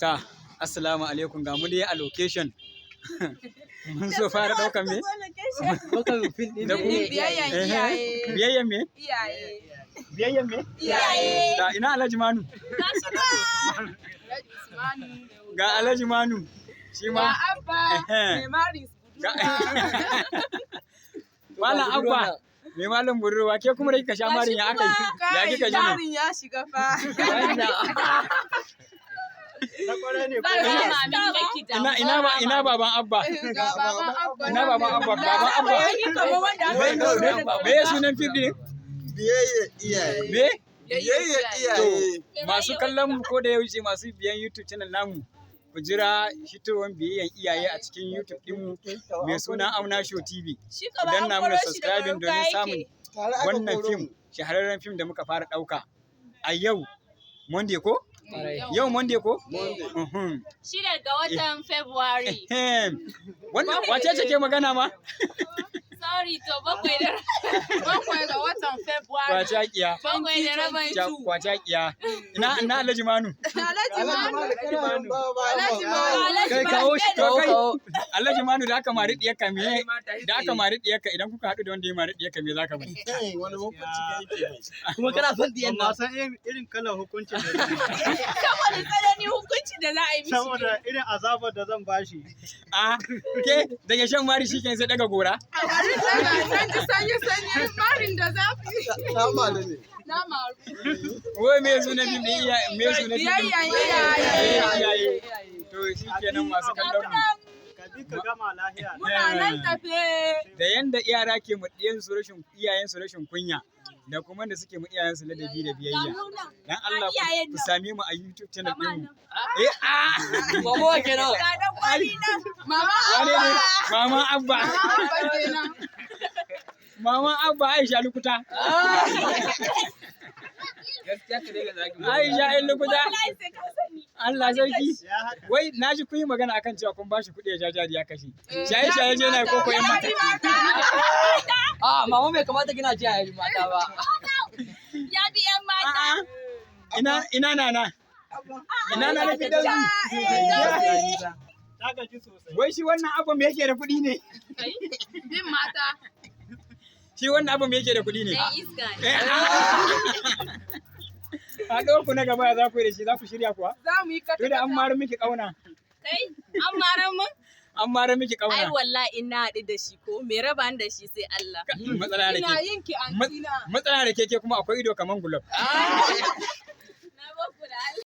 Ta, assalamu alaikum, ga mu dai a location. Mun so fara ɗaukan me? Ɗaukar fim ɗin Da ku- Biyayyan Ehe. iyaye. Biyayyan me? Iyaye. Biyayyan me? Iyaye. Ta ina Alhaji Manu? Alhaji Usmanu. Ga Alhaji Manu. Shi Ga ma. Abba. Ehe. Mai maris Malam Abba. Mai malam budurwa ke kuma da kika sha marin ya aka yi? Ya kika ji ne? Marin ya shiga fa. Ina ina ba ina baban Abba. Ga baban Abba. Ina baban Abba, baban Abba. Kamar wanda aka Wai, yi daure da Me ya sunan fim ɗin? Biyayya iyaye. Me? Biyayya iyaye. Masu kallon mu ko da yaushe, masu biyan YouTube channel namu, ku jira hitowar Biyayyan Iyaye a cikin YouTube ɗinmu mai suna Auna Show TV. Shi Ku kamar danna an mana koro shi daga subscribing ruka domin samun yake. Tare aka wannan koro fim, mu. shahararren fim da muka fara ɗauka a yau Monday ko? Yau Monday ko? Monday. Mhm. 6 ga watan February. Ehem. Wannan wace ce ke magana ma? Sorry, to 7 da 7 ga watan February. Kwacakiya. 7 da rabin. Kwacakiya. Ina ina Alhaji Manu. Alhaji Manu. Alhaji Manu. Alhaji Manu. Kai, kawo shi, To kawo kai, kawo. Alhaji Manu, da aka mari diyarka me, da aka mari diyarka, idan kuka haɗu da wanda ya mari diyarka, me zaka mai? Eh, wani hukunci ka yake mai? Kuma kana son diyan Ban ma nan. san irin kalar hukuncin da zan yi. Saboda tsananin hukunci da za a yi mishi. Saboda irin azabar da zan bashi. A ke daga shan mari shi sai daga gora. A garin daga nan ji sanyi sanyi marin da zafi. Ta malu ne. Na maru. Wai me sunan fim din iya, me sunan fim din? Biyayyan iyaye. Iyaye. To shi kenan, masu kallon mu. Ka bi ka gama lahiya. Muna nan tafe. Da yanda yara ke mu diyan su rashin iyayen su rashin kunya da kuma da suke mu iyayen su ladabi da biyayya. Dan Allah ku same mu a YouTube channel din mu. Eh a Mama wa kenan. Ga dan kwali nan. Mama wane ne? Abba. Mama Abba. Mama Abba kenan. Mama Abba Aisha Lukuta. Aisha ɗan Lukuta. Wallahi sai ka sani. Allah sarki. Ya haka. Wai na ji kun yi magana akan cewa kun bashi kuɗi ya ja jari ya kashe. Shaye shaye je na ko ko yan mata. Ah, mama bai kamata kina ji a yaji mata ba. Ya bi yan mata. A'a. Ina ina nana. Ina nana fi Ta gaji sosai. Wai shi wannan abu me yake da kuɗi ne? Bin mata. Shi wannan abu me yake da kuɗi ne? Dan iska ne. Eh, a ɗaukar ku na gaba za ku yi da shi, za ku shirya kuwa? Za mu yi To da an kata. mara miki ƙauna. Kai, an mara mun? An mara miki Ai ƙauna. wallahi in na haɗu da shi ko me raba ni da shi sai Allah. Matsala da Ina ke. yin ki antina. Matsala da ke, ke kuma akwai ido kaman gulob. Na baku da Allah.